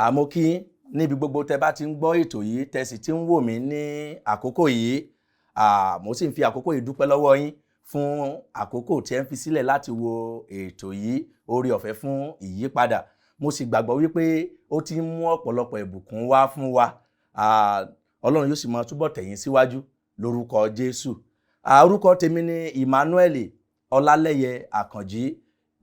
Àmọ́ kí níbi gbogbo tẹ bá ti ń gbọ́ ètò yìí, tẹ sì ti ń wò mí ní àkókò yìí, mo sì ń fi àkókò yìí dúpẹ́ lọ́wọ́ yín fún àkókò tí ẹ ń fi sílẹ̀ láti wo ètò yìí, Oore Ọ̀fẹ́ fún Ìyípadà. Mo sì gbàgbọ́ wípé ó ti ń mú ọ̀pọ̀lọpọ̀ ìbùkún wá fún wa. Ọlọ́run yóò sì máa túbọ̀ tẹ̀yìn síwájú lórúkọ Jésù. Orúkọ tèmi ni Emmanuel Ọlálẹ́yẹ Àkànjí.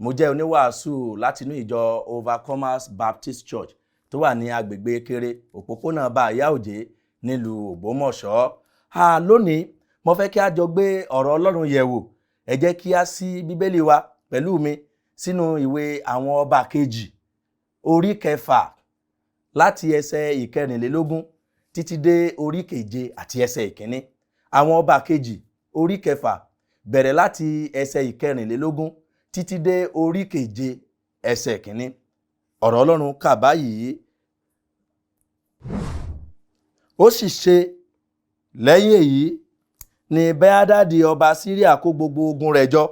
Mo jẹ́ oníwàásù látinú ìjọ Overcomers Baptist Church tó wà ní agbègbè Kéré, òpópónà Báyà Òjé, nílùú Ògbómọ̀ṣọ́. Lónìí, mo fẹ́ kí a jọ gbé ọ̀rọ̀ Ọlọ́run yẹ̀ wò. Ẹ jẹ́ kí a ṣí Bíbélì wa pẹ̀lú mi sínú ìwé Àwọn Ọba Kejì, orí 6, láti ẹsẹ̀ 24 títí dé orí 7 àti ẹsẹ̀ 1. Àwọn Ọba Kejì, orí 6, bẹ̀rẹ̀ láti ẹsẹ̀ 24 títí dé orí 7, ẹsẹ̀ 1. Ọ̀rọ̀ Ọlọ́run kà báyìí: Ó sì ṣe lẹ́yìn èyí ni Bẹ́hádádì ọba Síríà kó gbogbo ogun rẹ̀ jọ,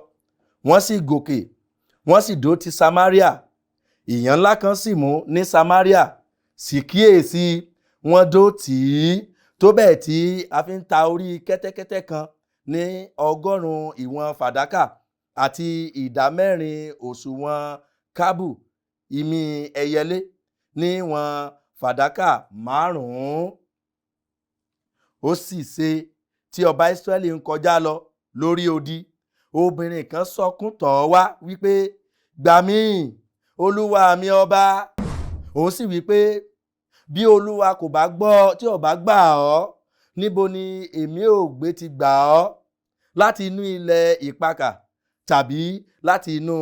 wọ́n sì gòkè, wọ́n sì dó ti Samaria. Ìyàn ńlá kan sì mú ní Samaria, sì kíyèsí, wọ́n dó tì í tó bẹ́ẹ̀ tí a fi ń ta orí kẹ́tẹ́kẹ́tẹ́ kan ní 100 ìwọ̀n fàdákà àti ìdá mẹ́rin òṣùwọ̀n kábù imí ẹyẹlé níwọ̀n fàdákà 5. Ó sì ṣe, tí ọba Ísírẹ́lì ń kọjá lọ lórí odi, obìnrin kan sọkún tọ̀ ọ́ wá wípé, "Gbà mí, olúwa mi ọba." Òun sì wípé, "Bí Olúwa kò bá gbọ́, tí ò bá gbà ọ́, níbo ni èmi ò gbé ti gbà ọ́? Láti inú ilẹ̀ ìpakà tàbí láti inú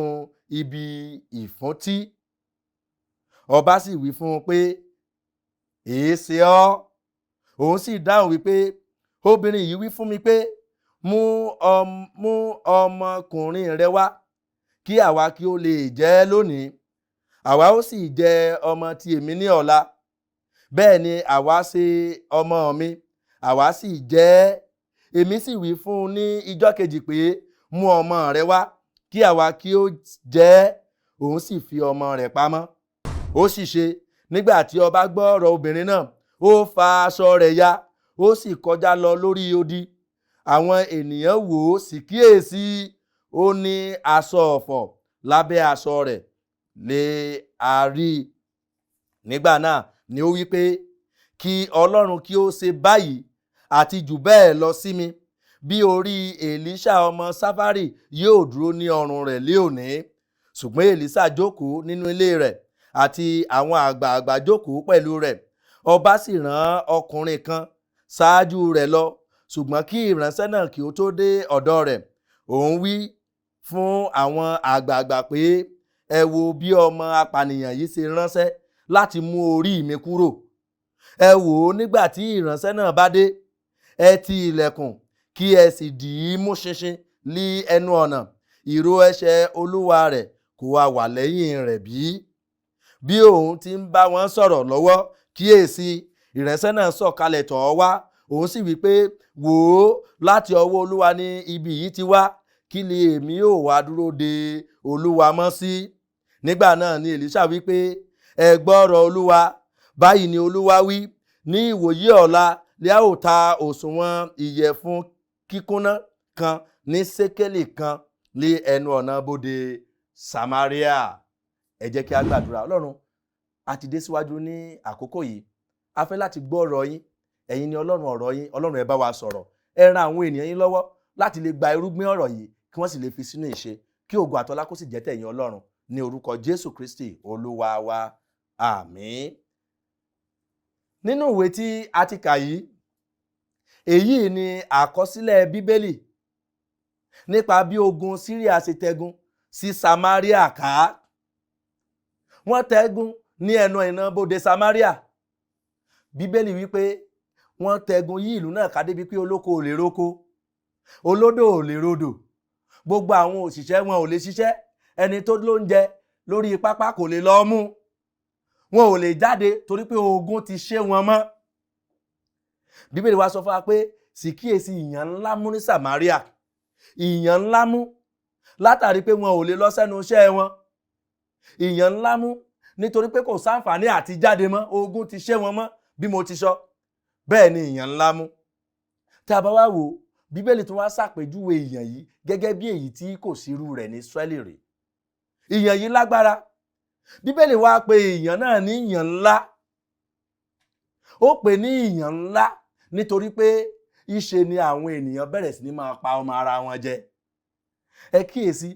ibi ìfúntí?" Ọba sì wí fún un pé, "Èéṣe ọ́?" Òun sì dáhùn wípé, "Obìnrin yìí wí fún mi pé, 'Mú ọmọkùnrin rẹ wá, kí àwa kí ó lè jẹ lónìí, àwa ó sì jẹ ọmọ ti èmi ní ọ̀la.' Bẹ́ẹ̀ ni àwa ṣe ọmọ mi, àwa sì jẹ ẹ́. Èmi sì wí fún un ní ijọ́ kejì pé, 'Mú ọmọ rẹ wá, kí àwa kí ó jẹ ẹ́.' Òun sì fi ọmọ rẹ̀ pamọ́." Ó sì ṣe, nígbà tí ọba gbọ́ ọ̀rọ̀ obìnrin náà, ó fa aṣọ rẹ̀ ya, ó sì kọjá lọ lórí odi. Àwọn ènìyàn wò ó, sì kíyèsí, ó ní aṣọ ọ̀fọ̀ lábẹ́ aṣọ rẹ̀ lé a rí. Nígbà náà ni ó wí pé, "Kí Ọlọ́run kí ó ṣe báyìí àti jù bẹ́ẹ̀ lọ sí mi, bí orí Èlíṣà ọmọ Sáfárì yóò dúró ní ọrùn rẹ̀ lé òní." Ṣùgbọ́n Èlíṣà jókòó nínú ilé rẹ̀, àti àwọn àgbààgbà jókòó pẹ̀lú rẹ̀. Ọba sì rán ọkùnrin kan ṣáájú rẹ̀ lọ, ṣùgbọ́n kí ìránṣẹ́ náà kí ó tó dé ọ̀dọ̀ rẹ̀, òun wí fún àwọn àgbààgbà pé, "Ẹ wo bí ọmọ apànìyàn yìí ṣe ránṣẹ́ láti mú orí mi kúrò. Ẹ wò ó, nígbà tí ìránṣẹ́ náà bá dé, ẹ ti ilẹ̀kùn, kí ẹ sì dì í mú ṣinṣin lí ẹnu ọ̀nà. Ìró ẹsẹ̀ olúwa rẹ̀ kò wá wà lẹ́yìn rẹ̀ bí?" Bí òun ti ń bá wọn sọ̀rọ̀ lọ́wọ́, kíyèsí, ìránṣẹ́ náà sọ̀kalẹ̀ tọ̀ ọ́ wá. Òun sì wí pé, "Wò ó, láti ọwọ́ Olúwa ni ibi yìí ti wá. Kí ni èmi ó wá dúró de Olúwa mọ́ sí?" Nígbà náà ni Èlíṣà wí pé, "Ẹ gbọ́ ọ̀rọ̀ Olúwa. Báyìí ni Olúwa wí: Ní ìwòyí ọ̀la lè a ó ta òṣùwọ̀n ìyẹ̀fun kíkúnná kan ní ṣékélì kan lé ẹnu ọ̀nà bodè Samaria." Ẹ jẹ́ kí a gbàdúrà. Ọlọ́run, a ti dé síwájú ní àkókò yìí. A fẹ́ láti gbọ́ ọ̀rọ̀ yín. Ẹ̀yin ni Ọlọ́run ọ̀rọ̀ yín. Ọlọ́run, ẹ bá wa sọ̀rọ̀. Ẹ ran àwọn ènìyàn yín lọ́wọ́ láti lè gba irúgbìn ọ̀rọ̀ yìí, kí wọ́n sì lè fi sínú ìṣe, kí ògo àtọlá kó sì jẹ́ tẹ̀yìn Ọlọ́run, ní orúkọ Jésù Kristi Olúwa wa. Àmín. Nínú ìwé tí a ti kà yìí, èyí ni àkọsílẹ̀ Bíbélì nípa bí ogun Síríà ṣe tẹ́gun sí Samaria ká. Wọ́n tẹ́gun ní ẹnu ìnà bodè Samaria. Bíbélì wípé Wọ́n tẹgun yí ìlú náà ká débi pé olóko ò lè roko, olódò ò lè rodò, gbogbo àwọn òṣìṣẹ́ wọn ò lè ṣiṣẹ́, ẹni tó lóúnjẹ lórí pápá kò lè lọ mú, wọn ò lè jáde torí pé ogun ti ṣe wọn mọ́. Bíbélì wa sọ fún wa pé sì kíyèsí, ìyàn ńlá mú ní Samaria. Ìyàn ńlá mú látàrí pé wọn ò lè lọ sẹ́nu iṣẹ́ wọn. Ìyàn ńlá mú nítorí pé kò sáǹfààní àti jáde mọ́, ogun ti ṣe wọn mọ́. Bí mo ti sọ bẹ́ẹ̀ ni ìyàn ńlá mú. Tí a bá wá wò, Bíbélì tún wá ṣàpèjúwe ìyàn yìí gẹ́gẹ́ bí èyí tí kò sírú rẹ̀ ní Ísírẹ́lì rí. Ìyàn yìí lágbára. Bíbélì wá pe ìyàn náà ní ìyàn ńlá. Ó pè ní ìyàn ńlá nítorí pé ìṣe ni àwọn ènìyàn bẹ̀rẹ̀ sí ní máa pa ọmọ ara wọn jẹ. Ẹ kíyèsí,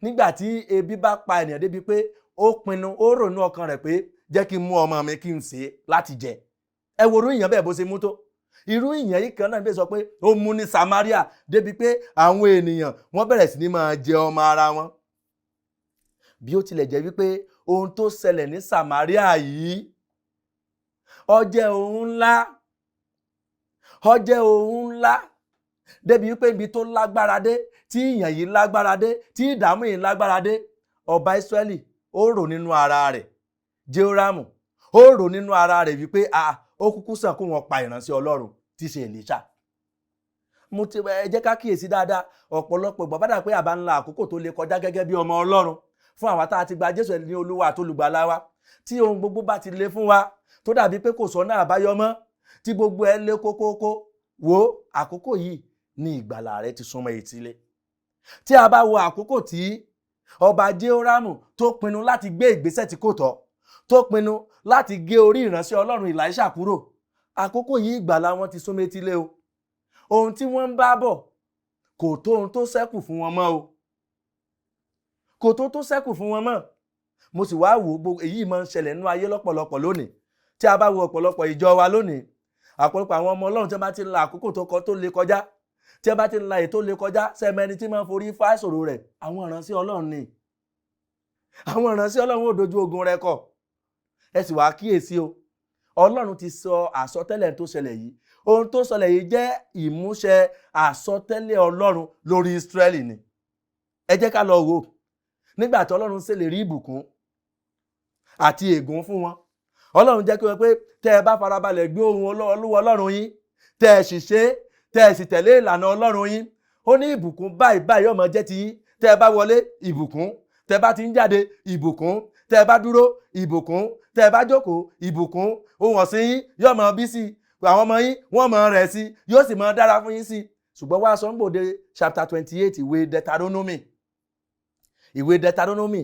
nígbà tí ebi bá pa ènìyàn débi pé ó pinnu, ó rònú ọkàn rẹ̀ pé jẹ́ kí n mú ọmọ mi kí n sè é láti jẹ, ẹ wo irú ìyàn bẹ́ẹ̀ bó ṣe mú tó. Irú ìyàn yìí kan náà bí sọ pé ó mú ní Samaria débi pé àwọn ènìyàn wọ́n bẹ̀rẹ̀ sí ní máa jẹ ọmọ ara wọn. Bí ó tilẹ̀ jẹ́ wípé ohun tó ṣẹlẹ̀ ní Samaria yìí, ó jẹ́ ohun ńlá, ó jẹ́ ohun ńlá débi wípé ibi tó lágbára dé, tí ìyàn yìí lágbára dé, tí ìdààmú yìí lágbára dé, ọba Ísírẹ́lì ó rò nínú ara rẹ̀, Jehoramu, ó rò nínú ara rẹ̀ wípé a ó kúkú sàn kó wọn pa ìránṣẹ́ Ọlọ́run tí í ṣe Èlíṣà. Mo ti ẹ jẹ́ ká kíyèsí dáadáa. Ọ̀pọ̀lọpọ̀ ìgbà bàdà pé àbá ńlá àkókò tó lè kọjá gẹ́gẹ́ bí ọmọ Ọlọ́run, fún àwa tá a ti gba Jésù ní Olúwa àti Olùgbàlà wa, tí ohun gbogbo bá ti le fún wa, tó dàbí pé kò sọ́nà àbáyọ mọ́, tí gbogbo ẹ lé kókókó, wo àkókò yìí ní ìgbàlà rẹ ti súnmọ́ etílé. Tí a bá wo àkókò tí ọba Jehoramu tó pinnu láti gbé ìgbésẹ̀ tí kò tọ́, tó pinnu láti gé orí ìránṣẹ́ Ọlọ́run Èlíṣà kúrò, àkókò yìí ìgbàlà wọn ti súnmọ́ etílé o. Ohun tí wọ́n ń bá bọ̀ kò tó ohun tó ṣẹ́kù fún wọn mọ́ o, kò tó tó ṣẹ́kù fún wọn mọ́. Mo sì wá wò ó, gbogbo èyí máa ń ṣẹlẹ̀ nínú ayé lọ́pọ̀lọpọ̀ lónìí. Tí a bá wo ọ̀pọ̀lọpọ̀ ìjọ wa lónìí, ọ̀pọ̀lọpọ̀ àwọn ọmọ Ọlọ́run, tí wọ́n bá ti la àkókò tó kọ tó le kọjá, tí wọ́n bá ti la èyí tó le kọjá, sẹ́mẹ́ni tí máa ń forí fá ìṣòro rẹ̀? Àwọn ìránṣẹ́ Ọlọ́run ni. Àwọn ìránṣẹ́ Ọlọ́run ò dojú ogun rẹ̀ kọ. Ẹ sì wá kíyèsí o, Ọlọ́run ti sọ àsọtẹ́lẹ̀ tó ṣẹlẹ̀ yìí. Ohun tó ṣẹlẹ̀ yìí jẹ́ ìmúṣẹ àsọtẹ́lẹ̀ Ọlọ́run lórí Ísírẹ́lì ni. Ẹ jẹ́ ká lọ wò nígbà tí Ọlọ́run ṣèlérí ìbùkún àti ègún fún wọn. Ọlọ́run jẹ́ kí wọ́n pé tẹ́ ẹ bá farabalẹ̀ gbé ohùn Olúwa Ọlọ́run yín, tẹ́ ẹ sì ṣe, tẹ́ ẹ sì tẹ̀lé ìlànà Ọlọ́run yín, ó ní ìbùkún báyìí báyìí ó máa jẹ́ ti yín. Tẹ́ ẹ bá wọlé, ìbùkún; tẹ́ ẹ bá ti ń jáde, ìbùkún; tẹ́ ẹ bá dúró, ìbùkún; tẹ́ ẹ bá jókòó, ìbùkún. Ohun ọ̀sìn yín yóò máa bí sí i, àwọn ọmọ yín wọ́n máa rẹ̀ sí i, yóò sì máa dára fún yín sí i. Ṣùgbọ́n wá sọ ń gbòde chapter 28 ìwé Deuteronomy, ìwé Deuteronomy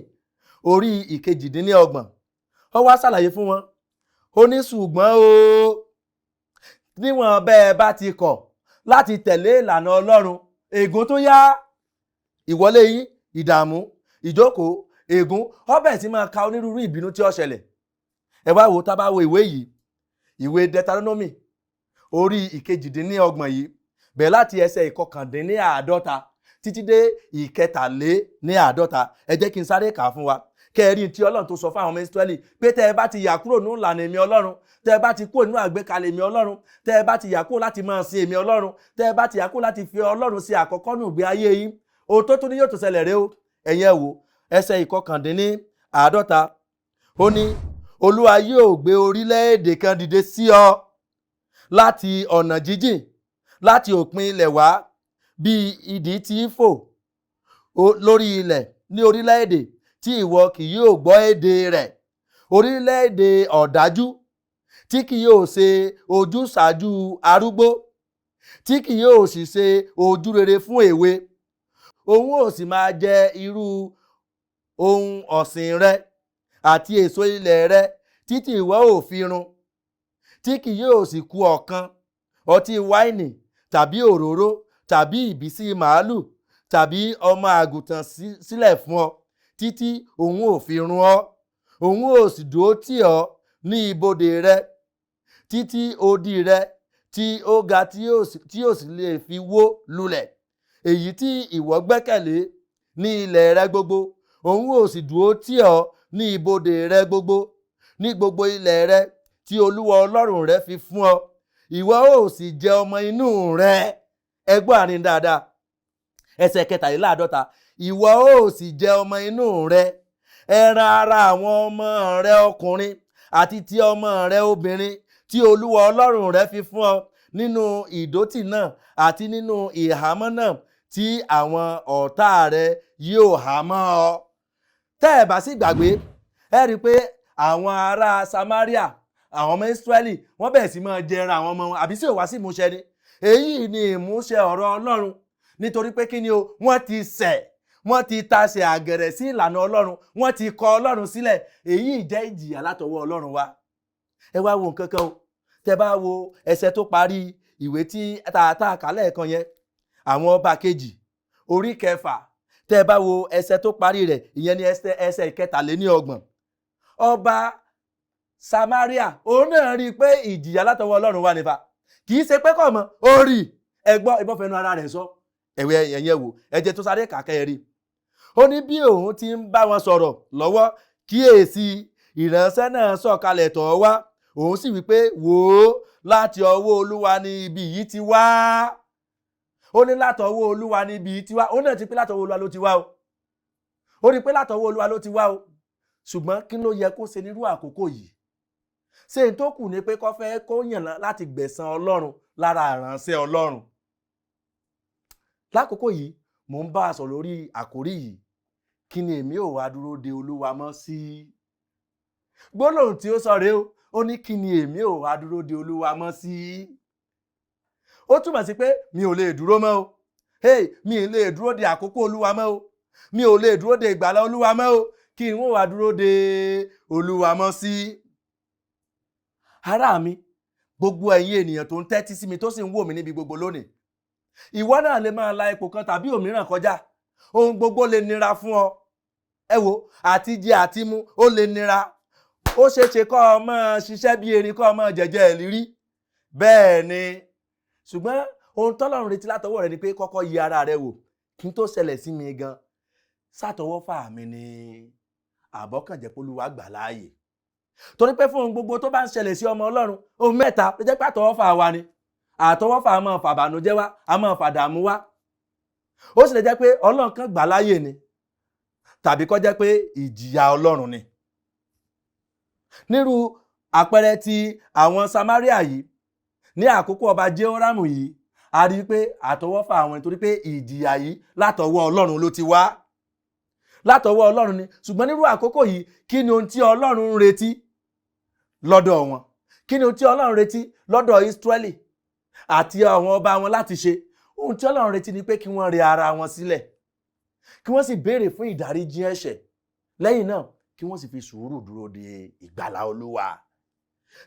orí 28, ó wá ṣàlàyé fún wọn. Ó ní ṣùgbọ́n o, níwọ̀n bẹ́ẹ̀ bá ti kọ̀ láti tẹ̀lé ìlànà Ọlọ́run, ègún tó yá, ìwọlé yín ìdààmú, ìjókòó ègún. Ó bẹ̀rẹ̀ sí máa ka onírúurú ìbínú tí ó ṣẹlẹ̀. Ẹ wá wo, tá bá wo ìwé yìí, ìwé Deuteronomy orí 28 yìí, bẹ̀rẹ̀ láti ẹsẹ̀ 49 títí dé 53, ẹ jẹ́ kí n sáré kà á fún wa kẹrin tí Ọlọ́run tó sọ fún àwọn ọmọ Ísírẹ́lì pé tẹ́ ẹ bá ti yà kúrò nínú ìlànà èmi Ọlọ́run, tẹ́ ẹ bá ti kúrò nínú àgbékalẹ̀ èmi Ọlọ́run, tẹ́ ẹ bá ti yà kúrò láti máa sin èmi Ọlọ́run, tẹ́ ẹ bá ti yà kúrò láti fi Ọlọ́run sí àkọ́kọ́ nù gbé ayé yín, ohun tó tún ní yóò tó ṣẹlẹ̀ rẹ o. Ẹ̀yin ẹ wò ẹsẹ̀ 49. Ó ní Olúwa yóò gbé orílẹ̀-èdè kan dìde sí ọ láti ọ̀nà jíjìn, láti òpin ilẹ̀ wá, bí idì tí í fò lórí ilẹ̀, ní orílẹ̀-èdè tí ìwọ kì yóò gbọ́ èdè rẹ̀, orílẹ̀-èdè ọ̀dájú tí kì yóò ṣe ojúsàájú arúgbó, tí kì yóò sì ṣe ojú rere fún èwe. Òun ó sì máa jẹ irú ohun ọ̀sìn rẹ àti èso ilẹ̀ rẹ títí ìwọ ò fi run, tí kì yóò sì kù ọ̀kan ọtí wáìnì tàbí òróró tàbí ìbísí màálù tàbí ọmọ àgùntàn sílẹ̀ fún ọ títí òun ò fi run ọ́. Òun ò sì dúró tì ọ́ ní ibodè rẹ títí odi rẹ tí ó ga tí yóò sì lè fi wó lulẹ̀, èyí tí ìwọ gbẹ́kẹ̀lé ní ilẹ̀ rẹ gbogbo. Òun ò sì dúró tì ọ́ ní ibodè rẹ gbogbo ní gbogbo ilẹ̀ rẹ tí Olúwa Ọlọ́run rẹ fi fún ọ. Ìwọ ó sì jẹ ọmọ inú rẹ. Ẹ gbọ́ àárín dáadáa, ẹsẹ̀ 53. Ìwọ ó sì jẹ ọmọ inú rẹ, ẹran ara àwọn ọmọ rẹ ọkùnrin àti ti ọmọ rẹ obìnrin tí Olúwa Ọlọ́run rẹ fi fún ọ nínú ìdótì náà àti nínú ìhámọ́ náà tí àwọn ọ̀tá rẹ yóò há mọ́ ọ. Tẹ́ ẹ bá sì gbàgbé, ẹ rí i pé àwọn ará Samaria, àwọn ọmọ Israẹli, wọ́n bẹ̀rẹ̀ sí máa jẹran àwọn ọmọ wọn, àbí sí ò wá sí ìmúṣẹ ni? Èyí ni ìmúṣẹ ọ̀rọ̀ Ọlọ́run, nítorí pé kí ni o? Wọ́n ti ṣẹ̀, wọ́n ti tasẹ̀ àgẹ̀rẹ̀ sí ìlànà Ọlọ́run, wọ́n ti kọ Ọlọ́run sílẹ̀. Èyí jẹ́ ìjìyà látọwọ́ Ọlọ́run wa. Ẹ wá wo nǹkan kan o. Tẹ bá wo ẹsẹ̀ tó parí ìwé tí tààtà kálẹ̀ kan yẹn, Àwọn Ọba Kejì orí 6, tẹ bá wo ẹsẹ̀ tó parí rẹ̀, ìyẹn ni ẹsẹ̀ 33. Ọba Samaria, òun náà rí i pé ìjìyà látọwọ́ Ọlọ́run wà nípa. Kì í ṣe pé kọ̀ mọ́ ó rí. Ẹ gbọ́, ìbọn fẹnu ara rẹ̀ sọ. Ẹ̀wẹ̀ ẹ̀yẹ wò, ẹ̀jẹ̀ tó sáré kàkẹ́ ẹ̀ rí. Ó ní bí òun ti ń bá wọn sọ̀rọ̀ lọ́wọ́, kíyèsí, ìránṣẹ́ náà sọ̀kalẹ̀ tọ̀ ọ́ wá. Òun sì wí pé, "Wò ó, láti ọwọ́ Olúwa ni ibi yìí ti wá." Ó ní látọwọ́ Olúwa ni ibi yìí ti wá. Ó náà ti pé látọwọ́ Olúwa ló ti wá o. Ó rí i pé látọwọ́ Olúwa ló ti wá o. Ṣùgbọ́n kí ló yẹ kó ṣe nírú àkókò yìí? Ṣé n tó kù ni pé kó fẹ́ kó yàn láti gbẹ̀san Ọlọ́run lára ìránṣẹ́ Ọlọ́run? Lákòókò yìí, mò ń bá a sọ̀rọ̀ lórí àkórí yìí: "Kí ni èmi ò wá dúró de Olúwa mọ́ sí?" Gbólóhùn tí ó sọ rèé o. Ó ní, "Kí ni èmi ò wá dúró de Olúwa mọ́ sí?" Ó túmọ̀ sí pé mi ò lè dúró mọ́ o. Hey, mi ò lè dúró de àkókò Olúwa mọ́ o. Mi ò lè dúró de ìgbàlà Olúwa mọ́ o. Kí n wá dúró de Olúwa mọ́ sí? Ará mi, gbogbo ẹ̀yin ènìyàn tó ń tẹ́tí sí mi, tó sì ń wò mí níbi gbogbo lónìí, ìwọ náà lè máa la ipò kan tàbí òmíràn kọjá. Ohun gbogbo lè nira fún ọ. Ẹ wo, àti jẹ àti mu, ó lè nira. Ó ṣeé ṣe kọ́ ọ máa ṣiṣẹ́ bí erin, kọ́ ọ máa jẹ̀jẹ̀ ìlérí. Bẹ́ẹ̀ ni. Ṣùgbọ́n ohun tọ́lọ́run retí látọwọ́ rẹ ni pé kọ́kọ́ yí ara rẹ wò. Kí n tó ṣẹlẹ̀ sí mi gan, sátọwọ́ fà mí ni àbọ̀kànjẹ́ pé Olúwa gbà láàyè? Torí pé fún ohun gbogbo tó bá ń ṣẹlẹ̀ sí ọmọ Ọlọ́run, ohun mẹ́ta ló jẹ́ pé àtọwọ́fà wa ni. Àtọwọ́fà a máa fàbànújẹ́ wá, a máa fàdààmú wá. Ó sì lè jẹ́ pé Ọlọ́run kan gbà láàyè ni, tàbí kó jẹ́ pé ìjìyà Ọlọ́run ni. Nírú àpẹẹrẹ ti àwọn Samaria yìí ní àkókò ọba Jehoramu yìí, a rí i pé àtọwọ́fà àwọn, nítorí pé ìjìyà yìí, látọwọ́ Ọlọ́run ló ti wá, látọwọ́ Ọlọ́run ni. Ṣùgbọ́n nírú àkókò yìí, kí ni ohun tí Ọlọ́run ń retí lọ́dọ̀ wọn? Kí ni ohun tí Ọlọ́run retí lọ́dọ̀ Ísírẹ́lì àti àwọn ọba wọn láti ṣe? Ohun tí Ọlọ́run retí ni pé kí wọ́n rẹ ara wọn sílẹ̀, kí wọ́n sì béèrè fún ìdáríjì ẹ̀ṣẹ̀. Lẹ́yìn náà, kí wọ́n sì fi sùúrù dúró de ìgbàlà Olúwa.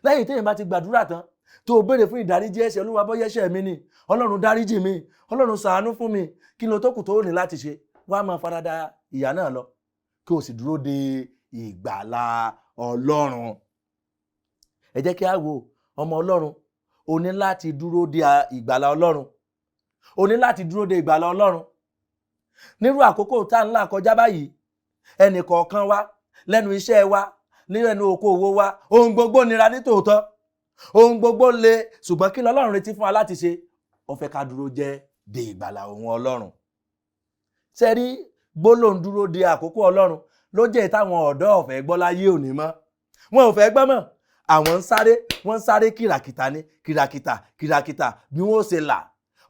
Lẹ́yìn téèyàn bá ti gbàdúrà tán, tó o béèrè fún ìdáríjì ẹ̀ṣẹ̀, "Olúwa, bọ́yá ẹ̀ṣẹ̀ mi ni, Ọlọ́run, dáríjì mi, Ọlọ́run, ṣàánú fún mi," kí ló tó kù tó ní láti ṣe? Wá máa farada ìyà náà lọ, kí o sì dúró de ìgbàlà Ọlọ́run. Ẹ jẹ́ kí a wo ọmọ Ọlọ́run. O ní láti dúró de ìgbàlà Ọlọ́run. O ní láti dúró de ìgbàlà Ọlọ́run nírú àkókò tá à ń là kọjá báyìí. Ẹnì kọ̀ọ̀kan wa, lẹ́nu iṣẹ́ wa, nínú okòwò wa, ohun gbogbo nira ní tòótọ́, ohun gbogbo le. Ṣùgbọ́n kí lọ́lọ́run retí fún wa láti ṣe? Ó fẹ́ ká dúró jẹ́ de ìgbàlà òun Ọlọ́run. Ṣe rí gbólóhùn "dúró de àkókò Ọlọ́run" ló jẹ́ táwọn ọ̀dọ́ ò fẹ́ gbọ́ láyé òní mọ́. Wọn ò fẹ́ gbọ́ mọ́. Àwọn ń sáré, wọ́n ń sáré kìràkìtà ní kìràkìtà kìràkìtà bí wọ́n ó ṣe là.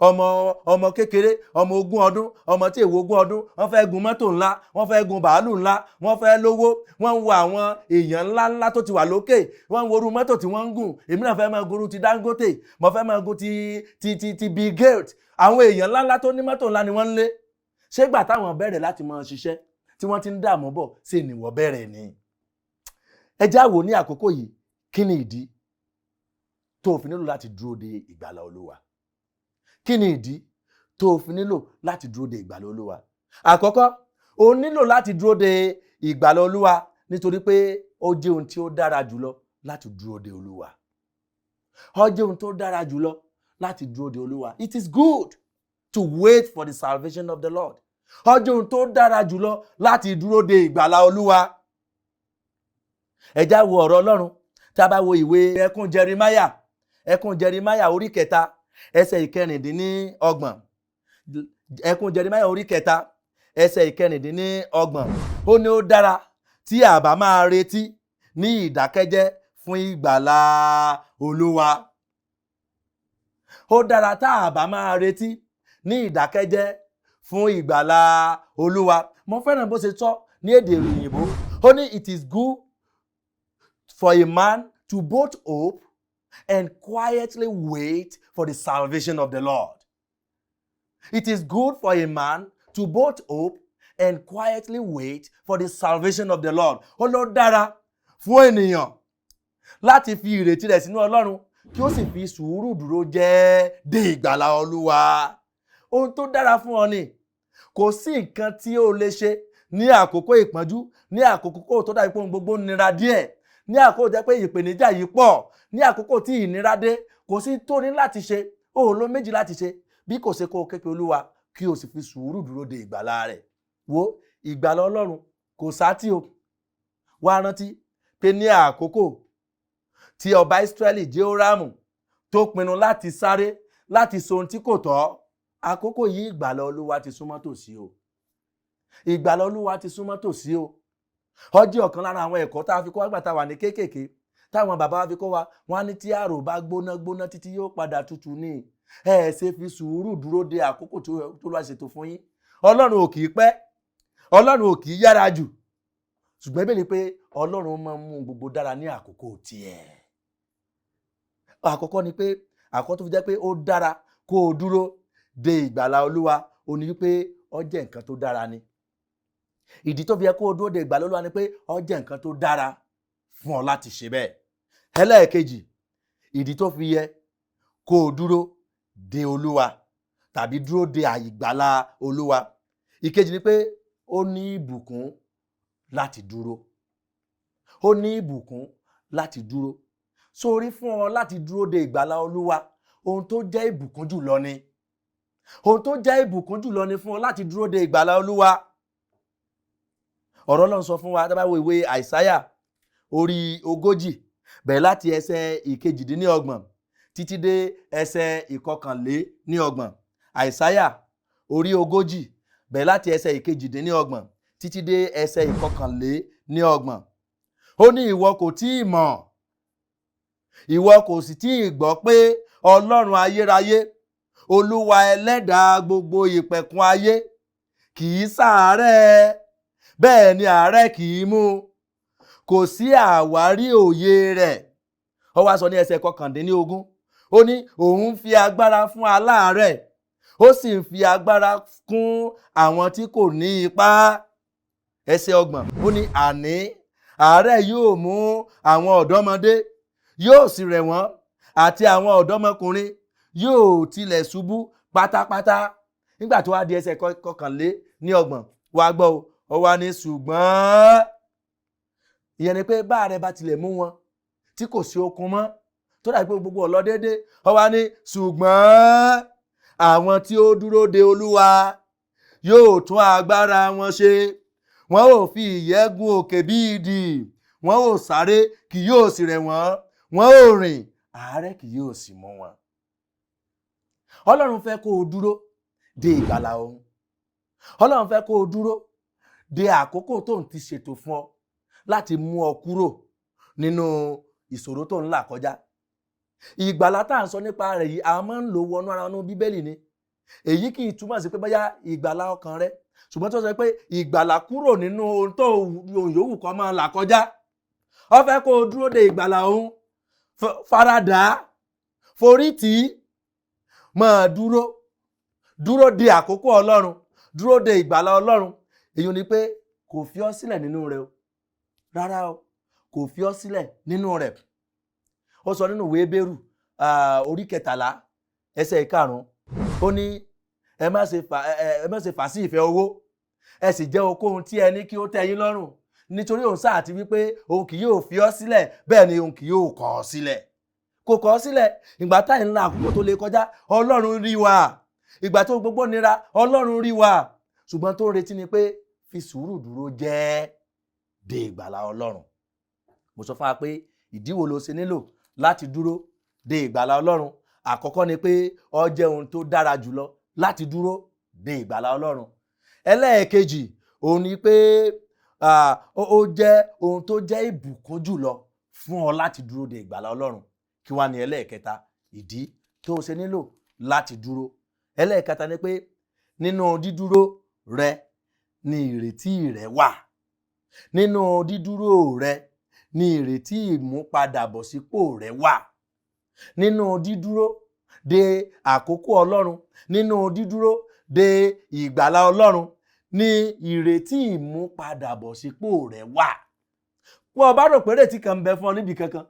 Ọmọ ọmọ kékeré, ọmọ 20 ọdún, ọmọ tí èwo 20 ọdún, wọ́n fẹ́ gun mọ́tò ńlá, wọ́n fẹ́ gun bàálù ńlá, wọ́n fẹ́ lówó. Wọ́n ń wo àwọn èèyàn ńlá ńlá tó ti wà lókè, wọ́n ń wo irú mọ́tò tí wọ́n ń gùn. "Èmi náà fẹ́ máa gun irú ti Dangote, mo fẹ́ máa gun ti Bill Gates." Àwọn èèyàn ńlá ńlá tó ní mọ́tò ńlá ni wọ́n ń lé. Ṣé gbà táwọn bẹ̀rẹ̀ láti máa ṣiṣẹ́ tí wọ́n ti ń dààmú bọ̀ ṣe nìwọ̀ bẹ̀rẹ̀ ni? Ẹ já wò ní àkókò yìí, kí ni ìdí tó o fi nílò láti dúró de ìgbàlà Olúwa? Kí ni ìdí tó o fi nílò láti dúró de ìgbàlà Olúwa? Àkọ́kọ́, o nílò láti dúró de ìgbàlà Olúwa nítorí pé ó jẹ́ ohun tí ó dára jùlọ láti dúró de Olúwa. Ó jẹ́ ohun tó dára jùlọ láti dúró de Olúwa. It is good to wait for the salvation of the Lord. Ó jẹ́ ohun tó dára jùlọ láti dúró de ìgbàlà Olúwa. Ẹ já wo ọ̀rọ̀ Ọlọ́run. Tá a bá wo ìwé ẹkún Jeremiah, Ẹkún Jeremáyà orí 3 ẹsẹ̀ 26. Ẹkún Jeremáyà orí 3 ẹsẹ̀ 26, ó ní ó dára tí a bá máa retí ní ìdákẹ́jẹ́ fún ìgbàlà Olúwa. Ó dára tá a bá máa retí ní ìdákẹ́jẹ́ fún ìgbàlà Olúwa. Mo fẹ́ràn bó ṣe sọ ní èdè òyìnbó. Ó ní, "It is good for a man to both hope and quietly wait for the salvation of the Lord." It is good for a man to both hope and quietly wait for the salvation of the Lord. Ó ló dára fún ènìyàn láti fi ìrètí rẹ̀ sínú Ọlọ́run, kí ó sì fi sùúrù dúró jẹ́ dé ìgbàlà Olúwa. Ohun tó dára fún ọ ni. Kò sí nǹkan tí ó lè ṣe ní àkókò ìpọ́njú, ní àkókò tó dàbí pé ohun gbogbo nira díẹ̀, ní àkókò jẹ́ pé ìpèníjà yìí pọ̀, ní àkókò tí ìnira dé, kò sí tó ní láti ṣe. Ó ló méjì láti ṣe bí kò ṣe kó o képe Olúwa, kí o sì fi sùúrù dúró de ìgbàlà rẹ̀. Wo, ìgbàlà Ọlọ́run kò sátì o. Wá rántí pé ní àkókò tí ọba Ísírẹ́lì Jehoramu tó pinnu láti sáré láti sọ ohun tí kò tọ́, àkókò yìí ìgbàlà Olúwa ti súnmọ́ tòsí o. Ìgbàlà Olúwa ti súnmọ́ tòsí o. Ó jẹ́ ọ̀kan lára àwọn ẹ̀kọ́ tá a fi kọ́ àgbà tá a wà ní kéékèèké, táwọn bàbá wa fi kọ́ wa. Wọ́n á ní tí àrò bá gbóná gbóná títí, yóò padà tutù ní. Ẹ ṣe fi sùúrù dúró de àkókò tó lọ́ọ́ ṣètò fún yín. Ọlọ́run ò kì í pẹ́, Ọlọ́run ò kì í yára jù, ṣùgbọ́n ìbéèrè pé Ọlọ́run máa ń mú gbogbo dára ní àkókò tiẹ̀. Àkọ́kọ́ ni pé, àkọ́kọ́ tó fi jẹ́ pé ó dára kó o dúró de ìgbàlà Olúwa, ó ní wípé ó jẹ́ nǹkan tó dára ni. Ìdí tó fi yẹ kó o dúró de ìgbàlà Olúwa ni pé ó jẹ́ nǹkan tó dára fún ọ láti ṣe bẹ́ẹ̀. Ẹlẹ́ẹ̀kejì, ìdí tó fi yẹ kó o dúró de Olúwa tàbí dúró de ìgbàlà Olúwa, ìkejì ni pé ó ní ìbùkún láti dúró. Ó ní ìbùkún láti dúró. Sórí fún ọ láti dúró de ìgbàlà Olúwa, ohun tó jẹ́ ìbùkún jùlọ ni. Ohun tó jẹ́ ìbùkún jùlọ ni fún ọ láti dúró de ìgbàlà Olúwa. Ọ̀rọ̀ Ọlọ́run sọ fún wa, tá bá wo ìwé Àìsáyà orí 40, bẹ̀rẹ̀ láti ẹsẹ̀ 28 títí dé ẹsẹ̀ 31. Àìsáyà orí 40, bẹ̀rẹ̀ láti ẹsẹ̀ 28 títí dé ẹsẹ̀ 31. Ó ní, "Ìwọ kò tí ì mọ̀, ìwọ kò sì tí ì gbọ́ pé Ọlọ́run ayérayé, Olúwa ẹlẹ́dàá gbogbo ìpẹ̀kun ayé, kì í ṣàárẹ̀, bẹ́ẹ̀ ni àárẹ̀ kì í mú, kò sí àwárí òye rẹ̀." Ó wá sọ ní ẹsẹ̀ 19, ó ní òun fi agbára fún aláàárẹ̀, ó sì ń fi agbára kún àwọn tí kò ní ipá. Ẹsẹ̀ 30, ó ní àní àárẹ̀ yóò mú àwọn ọ̀dọ́mọdé, yóò sì rẹ̀ wọ́n, àti àwọn ọ̀dọ́mọkùnrin yóò tilẹ̀ ṣubú pátápátá. Nígbà tó wá di ẹsẹ̀ 31, wá gbọ́ o, ó wá ní ṣùgbọ́n, ìyẹn ni pé bá rẹ bá tilẹ̀ mú wọn tí kò sí okun mọ́, tó dàbí pé gbogbo ọ̀lọ́ déédéé, ó wá ní ṣùgbọ́n àwọn tí ó dúró de Olúwa yóò tún agbára wọn ṣe. Wọn ò fi ìyẹ́ gun òkè bí idì, wọn ò sáré, kì yóò sì rẹ̀ wọ́n, wọn ò rìn, àárẹ̀ kì yóò sì mú wọn. Ọlọ́run fẹ́ kó o dúró de ìgbàlà òun. Ọlọ́run fẹ́ kó o dúró de àkókò tó ń ti ṣètò fún ọ láti mú ọ kúrò nínú ìṣòro tó ń là kọjá. Ìgbàlà tá à ń sọ nípa rẹ̀ yìí, a máa ń lò wọnú ara nínú Bíbélì ni. Èyí kì í túmọ̀ sí pé bóyá ìgbàlà ọkàn rẹ, ṣùgbọ́n tó sọ pé ìgbàlà kúrò nínú ohun tó ohun yòówù kó máa là kọjá. Ó fẹ́ kó o dúró de ìgbàlà òun, faradà, forí tì í, máa dúró, dúró de àkókò Ọlọ́run, dúró de ìgbàlà Ọlọ́run. Èyí ni pé kò fi ọ́ sílẹ̀ nínú rẹ̀ o. Rárá o, kò fi ọ́ sílẹ̀ nínú rẹ̀. Ó sọ nínú ìwé Hébérù orí 13 ẹsẹ̀ 5, ó ní ẹ má ṣe fà sí ìfẹ́ owó, ẹ sì jẹ́ ohunkóhun tí ẹ ní kí ó tẹ́ yín lọ́rùn, nítorí òun sáà ti wípé òun kì yóò fi ọ́ sílẹ̀, bẹ́ẹ̀ ni òun kì yóò kọ̀ ọ́ sílẹ̀. Kò kọ̀ ọ́ sílẹ̀. Ìgbà táyì ńlá àkókò tó lè kọjá, Ọlọ́run rí wa. Ìgbà tó gbogbo nira, Ọlọ́run rí wa. Ṣùgbọ́n tó ń retí ni pé fi sùúrù dúró jẹ́ de ìgbàlà Ọlọ́run. Mo sọ fún wa pé ìdí wo ló ṣe nílò láti dúró de ìgbàlà Ọlọ́run. Àkọ́kọ́ ni pé ó jẹ́ ohun tó dára jùlọ láti dúró de ìgbàlà Ọlọ́run. Ẹlẹ́ẹ̀kejì òun ni pé ó jẹ́ ohun tó jẹ́ ìbùkún jùlọ fún ọ láti dúró de ìgbàlà Ọlọ́run. Kí wá ní ẹlẹ́ẹ̀kẹta ìdí tó o ṣe nílò láti dúró? Ẹlẹ́ẹ̀kẹta ni pé nínú dídúró rẹ ni ìrètí rẹ wà. Nínú dídúró rẹ ni ìrètí ìmúpadàbọ̀sípò rẹ wà. Nínú dídúró de àkókò Ọlọ́run, nínú dídúró de ìgbàlà Ọlọ́run ni ìrètí ìmúpadàbọ̀sípò rẹ wà. Wọ́n bá rò pé ìrètí kan ń bẹ fún ọ níbi kankan,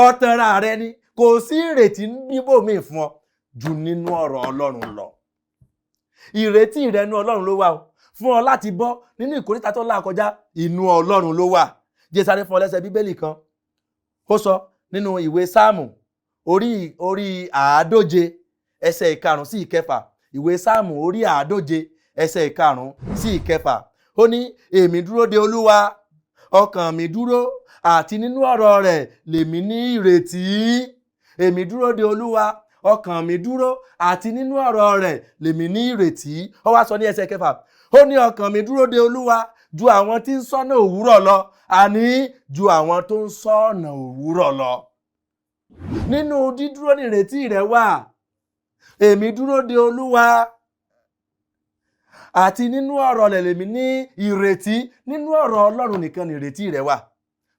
ọ̀tẹ̀ra rẹ ni. Kò sí ìrètí níbòmíì fún ọ ju nínú ọ̀rọ̀ Ọlọ́run lọ. Ìrètí rẹ inú Ọlọ́run ló wà o. Fún ọ láti bọ́ nínú ìkóríta tó là kọjá, inú Ọlọ́run ló wà. Jẹ́ sáré fún ọ lẹ́sẹ̀ Bíbélì kan. Ó sọ nínú ìwé Sáàmù orí 150, ẹsẹ̀ 5 sí 6. Ìwé Sáàmù orí 150, ẹsẹ̀ 5 sí 6. Ó ní, "Èmi dúró de Olúwa, ọkàn mi dúró, àti nínú ọ̀rọ̀ rẹ̀ lèmi ní ìrètí." Èmi dúró de Olúwa, ọkàn mi dúró, àti nínú ọ̀rọ̀ rẹ̀ lèmi ní ìrètí. Ó wá sọ ní ẹsẹ̀ 6, ó ní, "Ọkàn mi dúró de Olúwa ju àwọn tí ń ṣọ́nà òwúrọ̀ lọ, àní ju àwọn tó ń ṣọ́nà òwúrọ̀ lọ." Nínú dídúró ní ìrètí rẹ̀ wà. Èmi dúró de Olúwa, àti nínú ọ̀rọ̀ rẹ̀ lèmi ní ìrètí. Nínú ọ̀rọ̀ Ọlọ́run nìkan ní ìrètí rẹ̀ wà.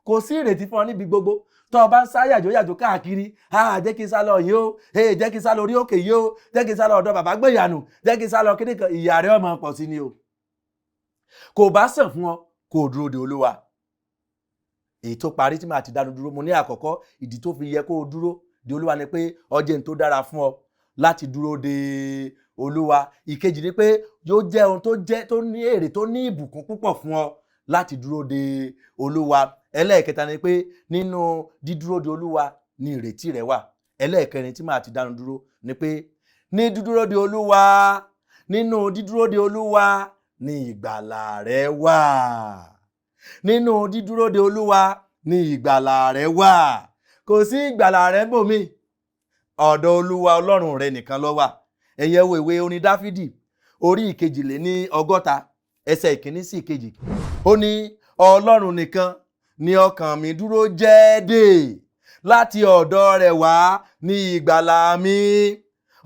Kò sí ìrètí fún ọ níbi gbogbo tó o bá ń sá yàjò yàjò káàkiri. Ah, jẹ́ kí n sá lọ yìí o, ee, jẹ́ kí n sá lọ orí òkè yìí o, jẹ́ kí n sá lọ ọ̀dọ̀ bàbá gbẹ̀yànù, jẹ́ kí n sá lọ kíní kan, ìyà rẹ̀ ọmọ pọ̀ sí ni o. Kò bá sàn fún ọ kó o dúró de Olúwa. Èyí tó parí tí màá ti dánu dúró, mo ní àkọ́kọ́ ìdí tó fi yẹ kó o dúró de Olúwa ni pé ó jẹ́ ohun tó dára fún ọ láti dúró de Olúwa. Ìkejì ni pé yóò jẹ́ ohun tó jẹ́ tó ní èrè, tó ní ìbùkún púpọ̀ fún ọ láti dúró de Olúwa. Ẹlẹ́ẹ̀kẹta ni pé nínú dídúró de Olúwa ni ìrètí rẹ wà. Ẹlẹ́ẹ̀kẹrin tí màá ti dánu dúró ni pé ní dídúró de Olúwa, nínú dídúró de Olúwa ni ìgbàlà rẹ wà. Nínú dídúró de Olúwa ni ìgbàlà rẹ wà. Kò sí ìgbàlà rẹ bòmí, ọ̀dọ̀ Olúwa Ọlọ́run rẹ nìkan ló wà. Ẹ̀yin ẹ wo ìwé orin Dáfídì orí 162, ẹsẹ̀ 1 sí 2. Ó ní, "Ọlọ́run nìkan ni ọkàn mi dúró jẹ́ dè, láti ọ̀dọ̀ rẹ̀ wá ní ìgbàlà mi."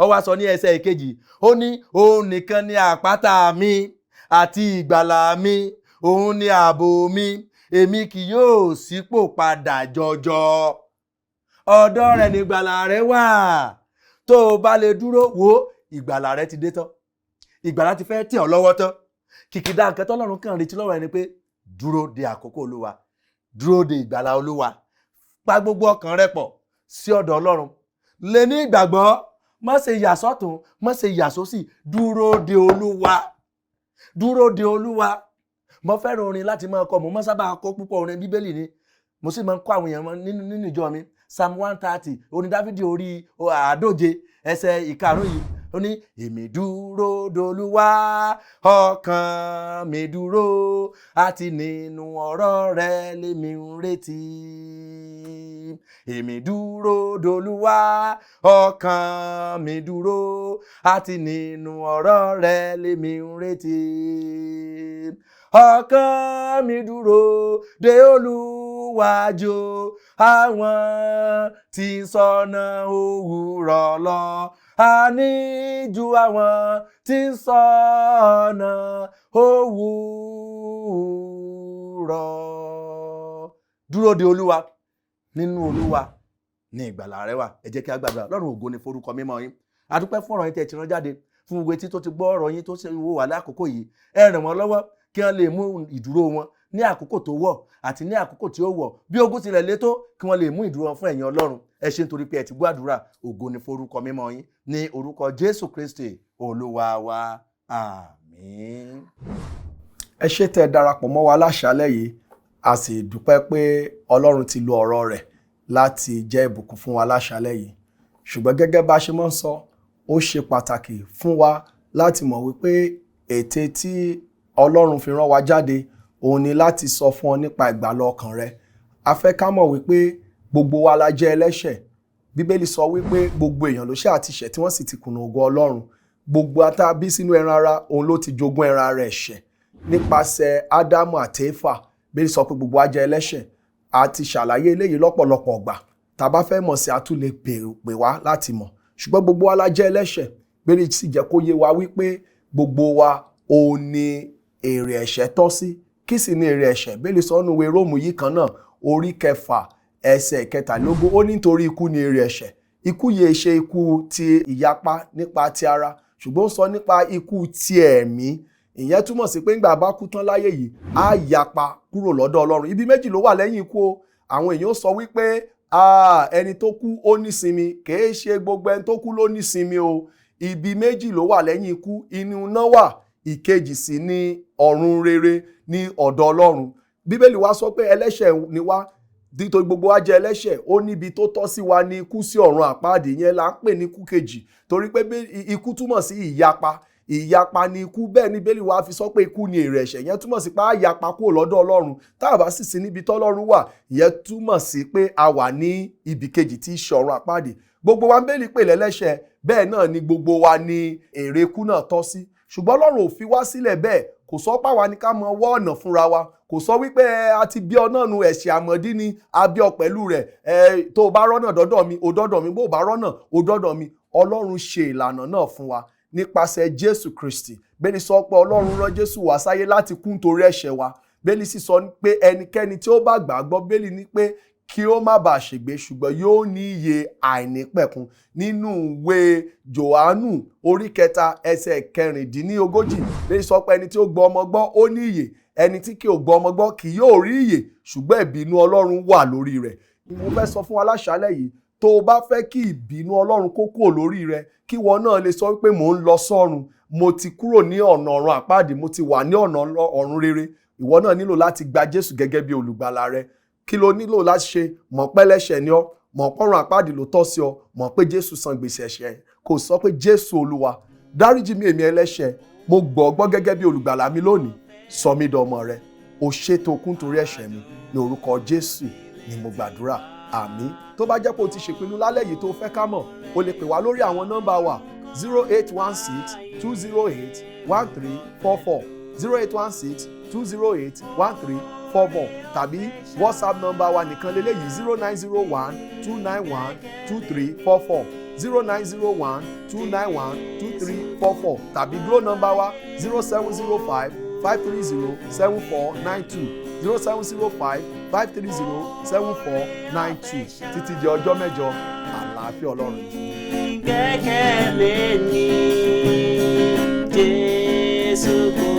Ó wá sọ ní ẹsẹ̀ 2, ó ní, "Òun nìkan ni àpáta mi àti ìgbàlà mi, òun ni ààbò mi, èmi kì yóò ṣípò padà jọjọ." Ọ̀dọ̀ rẹ̀ ní ìgbàlà rẹ̀ wà. Tó o bá lè dúró, wo ìgbàlà rẹ̀ ti dé tán, ìgbàlà ti fẹ́ tẹ̀ ọ́ lọ́wọ́ tán. Kìkìdá nǹkan tọ́lọ́run kàn retí lọ́wọ́ ẹ ni pé dúró de àkókò Olúwa, dúró de ìgbàlà Olúwa. Pa gbogbo ọkàn rẹ pọ̀ sí ọ̀dọ̀ Ọlọ́run, lè ní ìgbàgbọ́, má ṣe yà sọ́tún, má ṣe yà sósì, dúró de Olúwa, dúró de Olúwa. Mo fẹ́ràn orin láti máa kọ, mo máa sábà kọ púpọ̀ orin Bíbélì ni, mo sì máa ń kọ́ àwọn èèyàn nínú ìjọ mi. Psalm 130, orin Dáfídì orí 150, ẹsẹ̀ 5 yìí, ó ní, "Èmi dúró dolúwa, ọkàn mi dúró, àti nínú ọ̀rọ̀ rẹ̀ lèmi ń retí. Èmi dúró dolúwa, ọkàn mi dúró, àti nínú ọ̀rọ̀ rẹ̀ lèmi ń retí. Ọkàn mi dúró de Olúwa jù àwọn tí ń ṣọ́nà òwúrọ̀ lọ, àní ju àwọn tí ń ṣọ́nà òwúrọ̀." Dúró de Olúwa. Nínú Olúwa ní ìgbàlà rẹ wà. Ẹ jẹ́ kí a gbàdúrà. Lọ́run, ògo ni forúkọ mímọ́ yín. A dúpẹ́ fún ọ̀rọ̀ yín tẹ́ ẹ ti rán jáde. Fún gbogbo etí tó ti gbọ́ ọ̀rọ̀ yín, tó ṣe wò wá lákòókò yìí, ẹ ràn wọ́n lọ́wọ́ kí wọ́n lè mú ìdúró wọn ní àkókò tó wọ̀ àti ní àkókò tí ó wọ̀. Bí ogun tilẹ̀ lé tó, kí wọ́n lè mú ìdúró wọn fún ẹ̀yin Ọlọ́run. Ẹ ṣé nítorí pé ẹ ti gbọ́ àdúrà. Ògo ni forúkọ mímọ́ yín. Ní orúkọ Jésù Kristi Olúwa wa, àmín. Ẹ ṣé tẹ́ ẹ darapọ̀ mọ́ wa láṣálẹ́ yìí. A sì dúpẹ́ pé Ọlọ́run ti lo ọ̀rọ̀ rẹ̀ láti jẹ́ ìbùkún fún wa láṣálẹ́ yìí. Ṣùgbọ́n gẹ́gẹ́ bá a ṣe máa ń sọ, ó ṣe pàtàkì fún wa láti mọ̀ wípé ète tí Ọlọ́run fi rán wa jáde òun ni láti sọ fún ọ nípa ìgbàlà ọkàn rẹ. A fẹ́ ká mọ̀ wípé gbogbo wa la jẹ́ ẹlẹ́ṣẹ̀. Bíbélì sọ wípé gbogbo èèyàn ló ṣẹ̀ àti ṣẹ̀ tí wọ́n sì ti kùnà ògo Ọlọ́run. Gbogbo ata bí sínú ẹran ara, òun ló ti jogún ẹran ara ẹ̀ṣẹ̀ nípasẹ̀ Ádámù àti Éfà. Bíbélì sọ pé gbogbo wa jẹ́ ẹlẹ́ṣẹ̀. A ti ṣàlàyé eléyìí lọ́pọ̀lọpọ̀ ọgbà. Tá a bá fẹ́ mọ̀ sí, a tún lè pè wá láti mọ̀. Ṣùgbọ́n gbogbo wa la jẹ́ ẹlẹ́ṣẹ̀. Bíbélì sì jẹ́ kó yé wa wípé gbogbo wa òun ni èrè ẹ̀ṣẹ̀ tọ́ sí. Kí sì ni èrè ẹ̀ṣẹ̀? Bíbélì sọ nínú ìwé Róòmù yìí kan náà, orí 6 ẹsẹ̀ 23, ó ní nítorí ikú ni èrè ẹ̀ṣẹ̀. Ikú yìí ṣe ikú ti ìyapa nípa ti ara, ṣùgbọ́n ó sọ nípa ikú ti ẹ̀mí. Ìyẹn túmọ̀ sí pé ńgbà bá kú tán láyé yìí, á yapa kúrò lọ́dọ̀ Ọlọ́run. Ibi méjì ló wà lẹ́yìn ikú o. Àwọn èèyàn sọ wípé ẹni tó kú ó nísinmi. Kìí ṣe gbogbo ẹni tó kú ló nísinmi o. Ibi méjì ló wà lẹ́yìn ikú. Inú iná wà, ìkejì sì ni ọ̀run rere ní ọ̀dọ̀ Ọlọ́run. Bíbélì wa sọ pé ẹlẹ́ṣẹ̀ ni wá, nítorí gbogbo wa jẹ́ ẹlẹ́ṣẹ̀. Ó níbi tó tọ́ sí wa ní ikú sí ọ̀run àpáàdì. Yẹn là ń pè ní ikú kejì, torí pé ikú túmọ̀ sí ìyapa. Ìyapa ni ikú. Bẹ́ẹ̀ ni Bíbélì wa fi sọ pé ikú ni èrè ẹ̀ṣẹ̀. Yẹn túmọ̀ sí pé a yapa kúrò lọ́dọ̀ Ọlọ́run. Tá a bá sì sí níbi tọ́lọ́run wà, ìyẹn túmọ̀ sí pé a wà ní ibì kejì tí í ṣe ọ̀run àpáàdì. Gbogbo wa ń Bíbélì pè lẹ́lẹ́ṣẹ̀, bẹ́ẹ̀ náà ni gbogbo wa ni èrè ikú náà tọ́ sí. Ṣùgbọ́n Ọlọ́run ò fi wá sílẹ̀ bẹ́ẹ̀. Kò sọ pé àwa ni ká mọ wá ọ̀nà fúnra wa. Kò sọ wípé a ti bí ọ náà nu, ẹ̀ṣẹ̀ àmọ̀dí ni a bí ọ pẹ̀lú rẹ̀. Tó o bá rọ́nà dọ́dọ̀ mi, o dọ́dọ̀ mi. Bó o bá rọ́nà, o dọ́dọ̀ mi. Ọlọ́run ṣe ìlànà náà fún wa nípasẹ̀ Jésù Kristi. Bíbélì sọ pé Ọlọ́run rán Jésù wá sáyé láti kú nítorí ẹ̀ṣẹ̀ wa. Bíbélì sì sọ pé ẹnikẹ́ni tí ó bá gbàgbọ́, Bíbélì ní pé kí ó má bàa ṣègbé, ṣùgbọ́n yóò ní ìyè àìnípẹ̀kun. Nínú ìwé Jòhánù orí 3 ẹsẹ̀ 36, Bíbélì sọ pé ẹni tí ó gbọ́ ọmọ gbọ́, ó ní ìyè. Ẹni tí kì í gbọ́ ọmọ gbọ́ kì yóò rí ìyè, ṣùgbọ́n ìbínú Ọlọ́run wà lórí rẹ̀. Mo fẹ́ sọ fún wa láṣálẹ̀ yìí, tó o bá fẹ́ kí ìbínú Ọlọ́run kó kúrò lórí rẹ, kí wọn náà lè sọ wípé mò ń lọ sọ́run, mo ti kúrò ní ọ̀nà ọ̀run àpáàdì, mo ti wà ní ọ̀nà ọ̀run rere, ìwọ náà nílò láti gba Jésù gẹ́gẹ́ bí olùgbàlà rẹ. Kí ló nílò láti ṣe? Mọ̀ pé ẹlẹ́ṣẹ̀ ni ọ́, mọ̀ pọ́run àpáàdì ló tọ́ sí ọ, mọ̀ pé Jésù san gbèsè ẹ̀ṣẹ̀. Kò sọ pé, "Jésù Olúwa, dáríjì mí, èmi ẹlẹ́ṣẹ̀. Mo gbọ́ ọ gbọ́ gẹ́gẹ́ bí olùgbàlà mi lónìí. Sọ mí dọmọ rẹ. O ṣé tó kú nítorí ẹ̀ṣẹ̀ mi. Ní orúkọ Jésù ni mo gbàdúrà, àmín." Tó bá jẹ́ pé o ti ṣèpinnu lálẹ́ yìí tó fẹ́ ká mọ̀, o lè pè wá lórí àwọn nọ́mbà wa: 08162081344, 08162081344, tàbí WhatsApp nọ́mbà wa nìkan lélẹ́yìí: 09012912344, 09012912344, tàbí Glo nọ́mbà wa: 07055307492, 07055307492. Títí di ọjọ́ mẹ́jọ, àlàáfíà Ọlọ́run. Gbẹ́kẹ̀lé ní Jésù kò